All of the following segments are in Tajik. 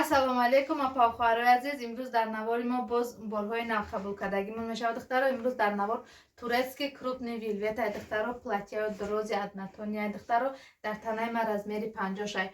Ассалому алайкум, апа, хоҳарои азиз. Имрӯз дар навори мо боз борҳои навқабулкардагимон мешавад, духтаро. Имрӯз дар навор турецкий крупный вельвет ай, духтаро, платья ё дрози однотонный ай, духтаро. Дар танаи ман размери 56 ай,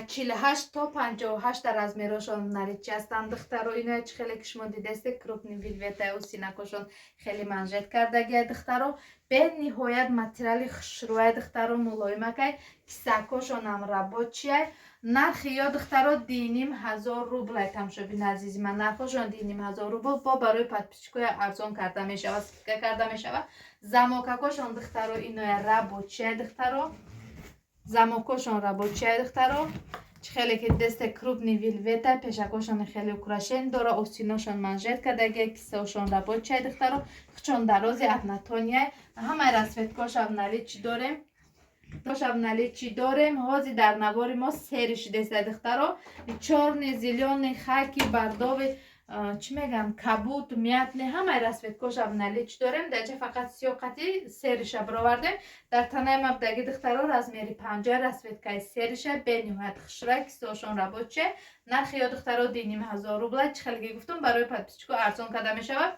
48 то 58 дар размерошон наличии ҳастанд, духтаро. Иноя чи хеле ки шумо дидасте, крупный вельвет ай, усинакошон хеле манжет кардагиай, духтаро. Бениҳоят материали хушрӯай, духтаро, мулоимакай, кисакошонам рабочий ай. Нархи ё, духтаро, 2500 рублай. Тамошобини азизи ман, нархошон 2500 рубл, бо барои подписчикоя арзон карда мешавад, скидка карда мешавад. Замокакошон, духтаро, иноя рабочий ай, духтаро, замокошон рабочий ай, духтаро. Чӣ хеле ки десте, крупный вельвет а, пешакошон хеле украшение дора, остиношон манжет кардагия, кисаошон рабочий ай, духтаро, хучон дарози однотонный ай. Ҳамаи расцветкошам наличии дорем, шаб наличии дорем. Ҳозир дар навори мо серый шидеста, духтаро: чёрный, зелёный, хаки, бордовый, чӣ мегӯям, кабуд, мятный, ҳамаи расцветкошаб наличии дорем. Даҷа фақат сиёқати серый ша бировардем. Дар танаи мабдаги, духтаро, размери 50, расцветкаи серый ша, бениҳоят хушра, кисоошон рабочий. Нархи ё, духтаро, 2500 рубла. Чӣ хеле гуфтум, барои подписчико арзон карда мешавад.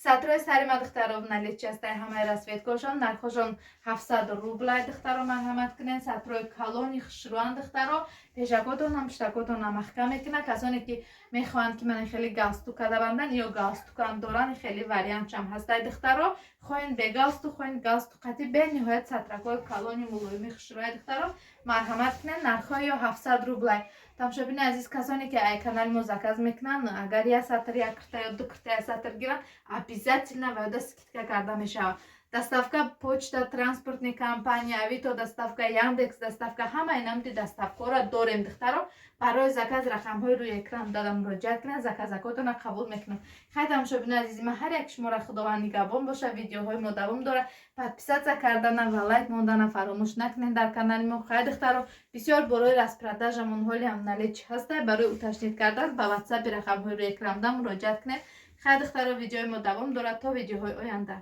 Сатрои сари ма, духтаро, наличии ҳастай, ҳамаи расцветкошон, нархошон 700 рублай, духтаро, марҳамат кунед. Сатрои калони хушрӯан, духтаро, пешакотонам, пуштакотонам маҳкам мекунад. Касоне ки мехоҳанд, ки ман хеле галстук карда бандан ё галстукам доранд, хеле вариантшам ҳастай, духтаро. Хоҳед бе галстук, хоҳед галстук қати, бениҳоят сатракҳои калони мулоими хушрӯай, духтаро, марҳамат кунед. Нархҳои ё 700 рублай. Тамошобини азиз, касоне ки ай канали мо заказ мекунанд, агар як сатр, як кирта ё ду кирта, як сатр гиранд, обязательно ваёда скидка карда мешавад. Доставка почта, транспортный компания, Авито доставка, Яндекс доставка, ҳамаи намуди доставкаҳоро дорем, духтаро. Барои заказ рақамҳои рӯи экран дада муроҷиат кунед, заказакотона қабул мекунам. Хай, тамошобини азизи ман, ҳар як шуморо Худованд нигаҳбон бошад. Видеоҳои мо давом дорад. Подписаться кардана ва лайк мондана фаромӯш накунед дар канали мо. Хай, духтаро, бисёр борои распродажамон ҳолиам наличии ҳаста. Барои уточнить кардан ба ватсапи рақамҳои рӯи экран да муроҷиат кунед. Хай, духтаро, видеои мо давом дорад. То видеоҳои оянда.